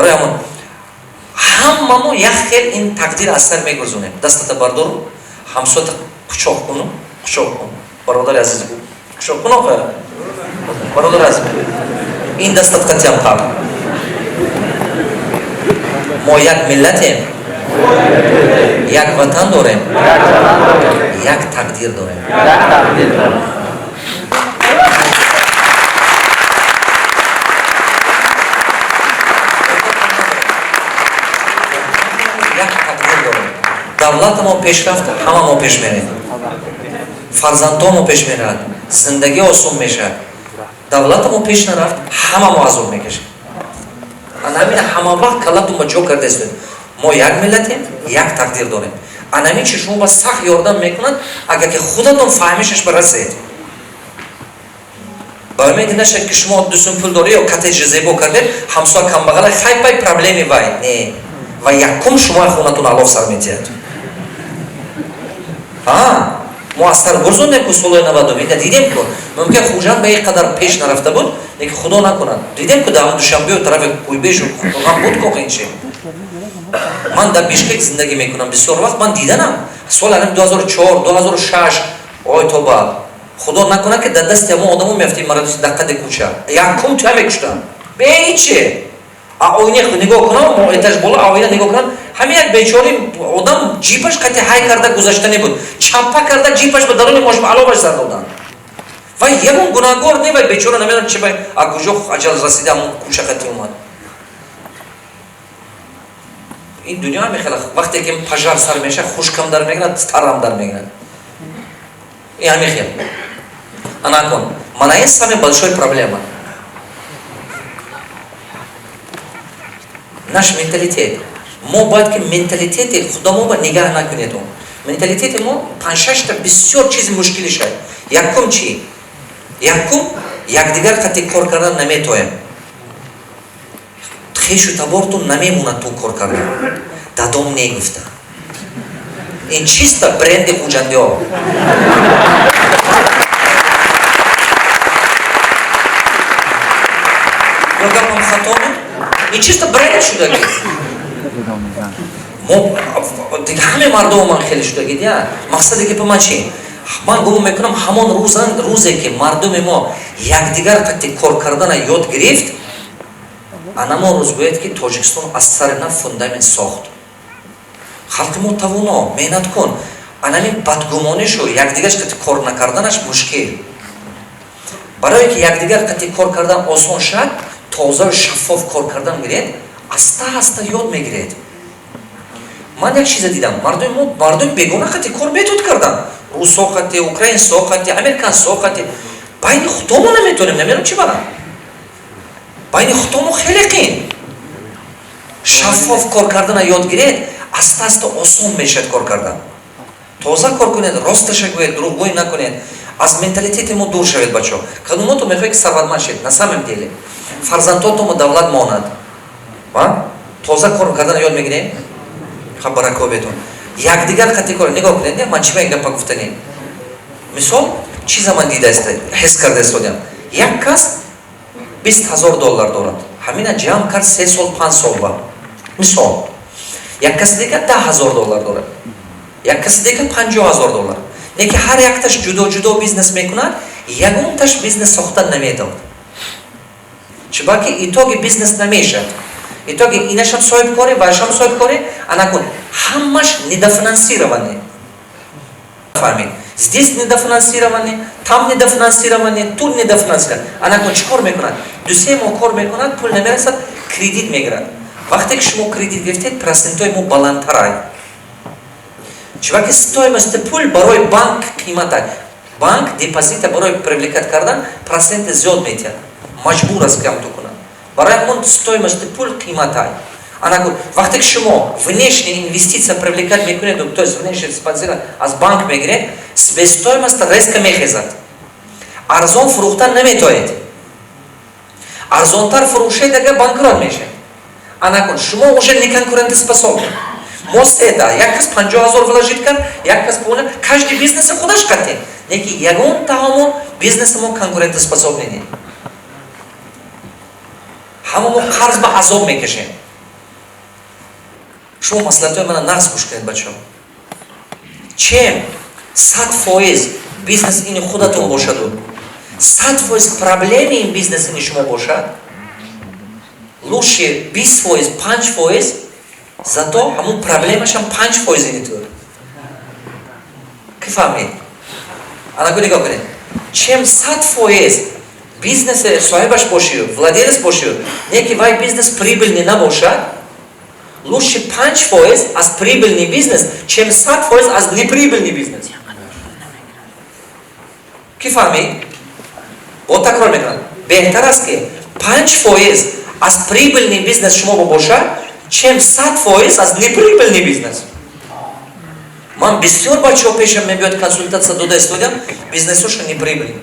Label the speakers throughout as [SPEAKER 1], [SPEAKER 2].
[SPEAKER 1] Барои ҳамон ҳамамо як хел ин тақдир аз сар мегузонем. Дастата бардору, ҳамсоята қучоқ куну, қучоқ кун, бародари азиз, қучоқ кун. Охир, бародари азиз, ин дастат қатъиян қаб. Мо як миллатем, як ватан дорем, як тақдир дорем. Як тақдир дорем. Давлатамо пешрафта, ҳамамо пеш мерем, фарзандҳомо пеш меравад, зиндагӣ осон мешавад. Давлатамо пеш нарафт, ҳамамо азоб мекашем. Ана ҳамин ҳама вақт каллатонба ҷо кардаистед: мо як миллатем, як тақдир дорем. Анамин чи шумо ба сахт ёрдам мекунад, агар ки худатон фаҳмишаш барасед. Ба умеди нашавед, ки шумо 2 сум пул доред ё коттеҷи зебо кардед, ҳамсоя камбағала, хай пай, проблеми вай не. Ва якум шумо хонатон алоф сар метиҳад. Мо аз сар гурзондем ку солҳои 90-ум, ина дидем ку. Мумкин Хуҷанд ба ин қадар пеш нарафта буд, лекин худо накунад, дидем ку, дар Душанбеу тарафи Куйбешу ҳам буд ку инчи. Ман дар Бишкек зиндагӣ мекунам, бисёр вақт ман диданам соли 2004, 2006. Ой, тоба, худо накунад, ки дар дасти ҳамон одамо меафтем. Мара дар қади кӯча якум туя мекуштам беҳиче. А оина нигоҳ кунам, мо этаж боло, оина нигоҳ кунам, ҳамин як бечори одам ҷипаш қати ҳай карда гузаштане буд, чаппа карда ҷипаш ба даруни мошин аловаш зар доданд. Ва ягон гунаҳгор не, вай бечора намедонам чи вай а куҷо аҷал расида, ҳамон кӯча қати омад. Ин дунё ҳами хела, вақте ки пожар сар мешавад, хушкам дар мегирад, тарам дар мегирад. Ин ҳами хел. Анакун мана ин самый большой проблема, наш менталитет. Мо бояд ки менталитети худамо ба нигаҳ накунед. Менталитети мо панҷшашта бисёр чизи мушкили шуд. Якум чӣ? Якум, якдигар қати кор кардан наметоем. Хешу табортон намемонад ту кор кардан. Дадом не гуфта, ин чисто бренди хуҷандиҳо. Ё гапам хато? Ин чисто бренд шудаги. Мо дига ҳаме мардумо ман хеле шудаги дия. Мақсади гапи ман чи? Ман гумон мекунам, ҳамон рӯзан, рӯзе ки мардуми мо якдигар қати кор кардана ёд гирифт, анамон рӯз гӯяд, ки Тоҷикистон аз сари нав фундамент сохт. Халқи мо тавоно, меҳнат кун. Анамин бадгумонишу якдигарш қати кор накарданаш мушкил. Барое ки якдигар қати кор кардан осон шавад, тозаю шаффоф кор кардан гиред, аста аста ёд мегиред. Ман як чиза дидам: мардуми мо, мардуми бегона қати кор метод кардан, русо қати, украинсо қати, американсо қати. Байни худомо наметонем, намедонам чи бара. Байни худомо хеле қин. Шаффоф кор кардана ёд гиред, аста аста осон мешавад кор кардан. Тоза кор кунед, росташа гӯед, дурӯғгӯӣ накунед. Аз менталитети мо дур шавед, бачо. Кадомото мехоҳед, ки сарватманд шед, на самом деле фарзандотомо давлат монад, тоза кор кардана ёд мегирем. Баракобетон, якдигар қати кор. Нигоҳ кунед, ман чи ба ин гапа гуфтанем? Мисол, чиза ман дида, ҳис карда истодиам: як кас 20 000 доллар дорад, ҳамина ҷамъ кард 3 сол, 5 сол ба. Мисол, як каси дигар 10 000 доллар дорад, як каси дигар 50 000 доллар. Лекин ҳар якташ ҷудо ҷудо бизнес мекунад, ягонташ бизнес сохта наметавад. Чунки итоги бизнес намешавад. Итоги инашам соҳибкорӣ, вайшам соҳибкорӣ. Анакун ҳамаш недофинансирование. Фаҳмед, здесь недофинансирование, там недофинансирование, тут недофинансирование. Анакун чӣ кор мекунад? 2-3 моҳ кор мекунад, пул намерасад, кредит мегирад. Вақте ки шумо кредит гирифтед, процентҳои мо баландтарай. Чунки стоимости пул барои банк қимата. Банк депозита барои привлекать кардан проценти зиёд метиҳад, маҷбур аст камту кунад. Барои ҳамон стоимости пул қиматай. Анакун вақте ки шумо внешний инвестиция привлекать мекунед, то есть внешний спонсор аз банк мегиред, себестоимость резко мехезад, арзон фурӯхтан наметоед. Арзонтар фурӯшед, агар банкрот мешед. Анакун шумо уже неконкурентоспособны. Мо сета, як кас 50 000 вложить кард, як кас пуна, каждый бизнеси худаш қатӣ, лекин ягон таҳомо бизнеси мо конкурентоспособный не. Ҳама мо қарз ба азоб мекашем. Шумо маслиҳатҳои мана нағз гӯш кунед, бачаҳо. Чем 100% бизнес ини худатон бошаду 100% проблеми ин бизнес ини шумо бошад, лучше 20%, 5%, зато ҳамун проблемашам 5% ини ту. Ки фаҳмид? Анаку, нигоҳ кунед: чем 100% бизнесе соҳибаш бошию, владелец бошию, не ки вай бизнес прибыльный набошад, лучше 5% аз прибыльный бизнес, чем 100% аз неприбыльный бизнес. Ки фаҳмид? Бо такрор мекунам: беҳтар аст, ки 5% аз прибыльный бизнес шумо бошад, чем 100% аз неприбыльный бизнес. Ман бисёр бачаҳо пешам мебиёд, консультатсия дода истодиам, бизнесошо неприбыльный,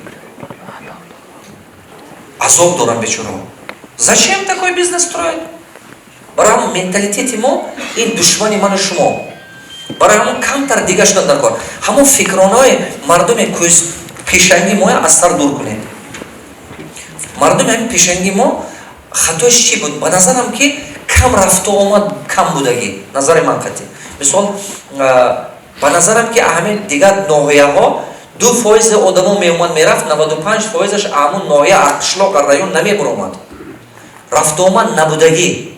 [SPEAKER 1] азоб дорам бечораҳо. Зачем такой бизнес строить? Барои ҳамон менталитети мо ин душмани ману шумо. Барои ҳамон камтар дига шудан дар кор. Ҳамон фикронаҳои мардуми пешангии моя аз сар дур кунед. Мардуми ҳамин пешангии мо хатоиш чӣ буд? Ба назарам, ки кам рафту омад, кам будагӣ. Назари ман қатъи, мисол, ба назарам, ки ҳамин дигар ноҳияҳо 2 фоизи одамо меомад, мерафт, 95 фоизаш ҳамун ноҳия, қишлоқ, район намебуромад. Рафтуомад набудагӣ,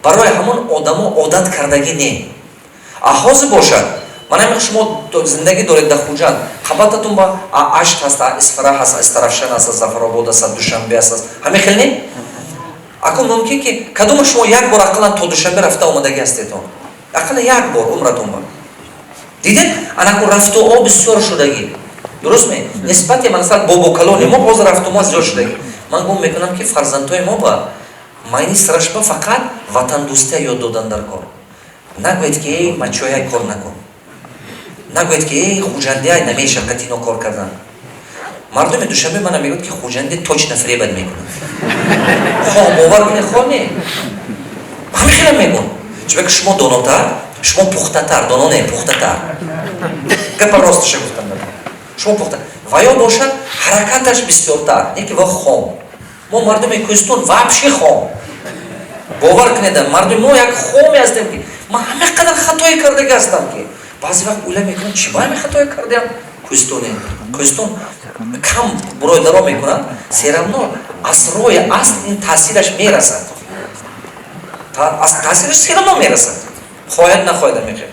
[SPEAKER 1] барои ҳамон одамо одат кардагӣ не. А ҳозир бошад, ман ҳамин, шумо зиндагӣ доред дар Хуҷанд, қабататон ба Ашт ҳаст, Исфара ҳаст, Истаравшан ҳаст, Зафаробод ҳаст, Душанбе ҳаст. Ҳамин хел не? Акун мумкин, ки кадома шумо як бор ақаллан то Душанбе рафта омадагӣ ҳастедон? Ақаллан як бор умратон ба дидед? Анакун рафту о бисёр шудагӣ, дуруст ме? Нисбати, масалан, бобокалони мо ҳозир рафтумо зиёд шудагӣ. Ман гум мекунам, ки фарзандҳои мо ба майни сарашба фақат ватандӯстия ёд додан дар кор. Нагӯед, ки эй, мачояй, кор накун. Нагӯед, ки эй, хуҷандиай, намеша қатино кор кардан. Мардуми Душанбе мана мегӯяд, ки хуҷанди точно фиребат мекунад. Хоҳ бовар кунед, хоҳ не, ҳамин хела мегӯн. Чунки шумо донотар, шумо пухтатар. Доно не, пухтатар. Гапа росташа гуфтам. Шумо пухта ва ё бошад, ҳаракаташ бисёртар, не ки ва хом. Мо, мардуми кӯҳистон, вообще хом. Бовар кунед, мардуми мо як хоме ҳастем, ки ман ҳама қадар хатое кардагӣ ҳастам, ки баъзе вақт ула мекунам, чӣ ба ҳами хатое кардиам. Кӯҳистоне, кӯҳистон кам буройдаро мекунад, всё равно аз роҳи асл ин таъсираш мерасад, таъсираш всё равно мерасад, хоҳад, нахоҳад, мехоҳад.